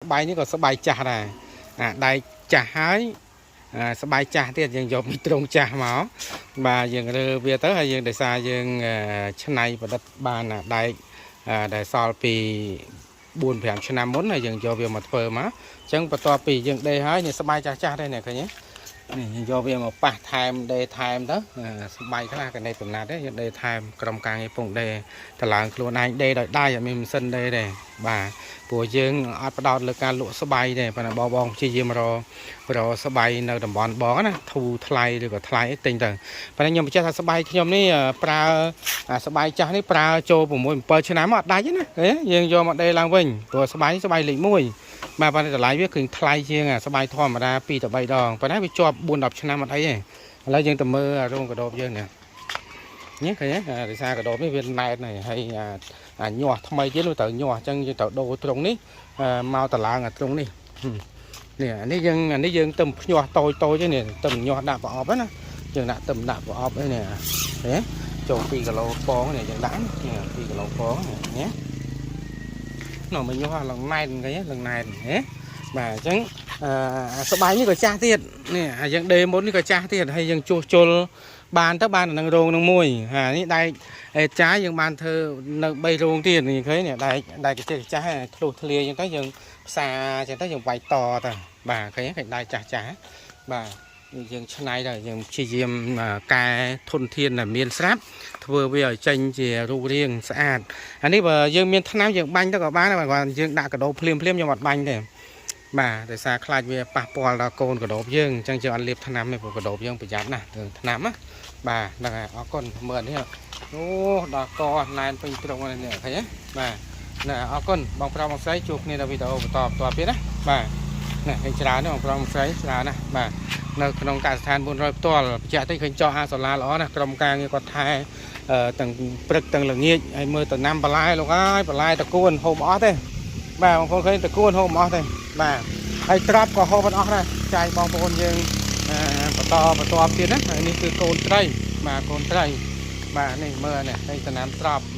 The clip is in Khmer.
ស្បៃនេះក៏ស្បៃចាស់ដែរអាដែកចាស់ហើយអាស្បៃចាស់ទៀតយើងយកពីត្រង់ចាស់មកបាទយើងរើវាទៅហើយយើងដោយសារយើងឆ្នៃប្រឌិតបានអាដែកដែលសល់ពី4 5ឆ្នាំមុនហើយយើងយកវាមកធ្វើមកអញ្ចឹងបន្ទាប់ពីយើងដេរហើយនេះស្បៃចាស់ចាស់ដែរនេះឃើញទេនេះយើងយកវាមកប៉ះថែមដេរថែមទៅស្បៃខ្លះកណេកំណាត់ទេយើងដេរថែមក្រុមការងារពងដេរតម្លើងខ្លួនឯងដេរដោយដៃអត់មានម៉ាស៊ីនដេរទេបាទព្រោះយើងអត់ផ្ដោតលើការលក់ស្បៃទេប៉ុន្តែបងបងព្យាយាមរករស្បៃនៅតំបន់បងណាធូរថ្លៃឬក៏ថ្លៃអីទិញទៅប៉ុន្តែខ្ញុំបញ្ជាក់ថាស្បៃខ្ញុំនេះប្រើអាស្បៃចាស់នេះប្រើចូល6 7ឆ្នាំអត់ដាច់ទេណាយើងយកមកដេរឡើងវិញព្រោះស្បៃស្បៃលេខ1បាទប៉ុន្តែតម្លៃវាគឺថ្លៃជាងអាស្បៃធម្មតា2ទៅ3ដងប៉ុន្តែវាជាប់4 10ឆ្នាំអត់អីទេឥឡូវយើងទៅមើលរោងកដបយើងនេះនេះឃើញទេដោយសារកដបនេះវាណែនហើយហើយអាញាស់ថ្មីទៀតត្រូវញាស់អញ្ចឹងយើងត្រូវដូរត្រង់នេះមកតឡើងអាត្រង់នេះនេះអានេះយើងអានេះយើងទៅភ្ញាស់តូចតូចនេះទៅញាស់ដាក់ប្រអប់ណាយើងដាក់ទៅដាក់ប្រអប់នេះឃើញចូល2គីឡូពងនេះយើងដាក់នេះ2គីឡូពងនេះនោះមកញាស់ឡើងណែនឃើញឡើងណែនហ៎បាទអញ្ចឹងអឺស្បៃនេះក៏ចាស់ទៀតនេះអាយើងដេមុននេះក៏ចាស់ទៀតហើយយើងជួសជុលបានទៅបាននឹងរោងនឹងមួយហានេះដែកអេចាយើងបានធ្វើនៅ3រោងទៀតនេះឃើញនេះដែកដែកកាចាស់ធ្លុះធ្លាយអញ្ចឹងទៅយើងផ្សារអញ្ចឹងទៅយើងវាយតទៅបាទឃើញឃើញដែកចាស់ចាស់បាទយើងឆ្នៃទៅយើងព្យាយាមកែធនធានដែលមានស្រាប់ធ្វើវាឲ្យចេញជារូបរាងស្អាតអានេះបើយើងមានថ្នាំយើងបាញ់ទៅក៏បានដែរបើយើងដាក់កដោភ្លាមភ្លាមខ្ញុំអត់បាញ់ទេបាទដោយសារខ្លាចវាប៉ះពាល់ដល់កូនកដោបយើងអញ្ចឹងយើងអត់លាបថ្នាំទេព្រោះកដោបយើងប្រយ័ត្នណាស់រឿងថ្នាំណាបាទហ្នឹងហើយអរគុណមើលនេះអូដល់កណែនពេញត្រង់នេះឃើញទេបាទណាអរគុណបងប្រុសបងស្រីជួបគ្នានៅវីដេអូបន្តបន្តទៀតណាបាទណាឃើញច្រើនណាស់បងប្រុសបងស្រីច្រើនណាស់បាទនៅក្នុងកសិដ្ឋាន400ផ្ទាល់បញ្ជាក់តិចឃើញចោះអាសូឡាល្អណាស់ក្រុមការងារគាត់ថែទាំងព្រឹកទាំងល្ងាចហើយមើលតំណាំបន្លែលោកអើយបន្លែតកួនហូបអស់ទេបាទបងប្អូនឃើញតកួនហូបអស់ទេបាទហើយត្រាប់ក៏ហូបអត់អស់ដែរចាយបងប្អូនយើងបន្តបន្តទៀតណាហើយនេះគឺកូនត្រីបាទកូនត្រីបាទនេះមើលនេះឃើញតំណាំត្រាប់នៅ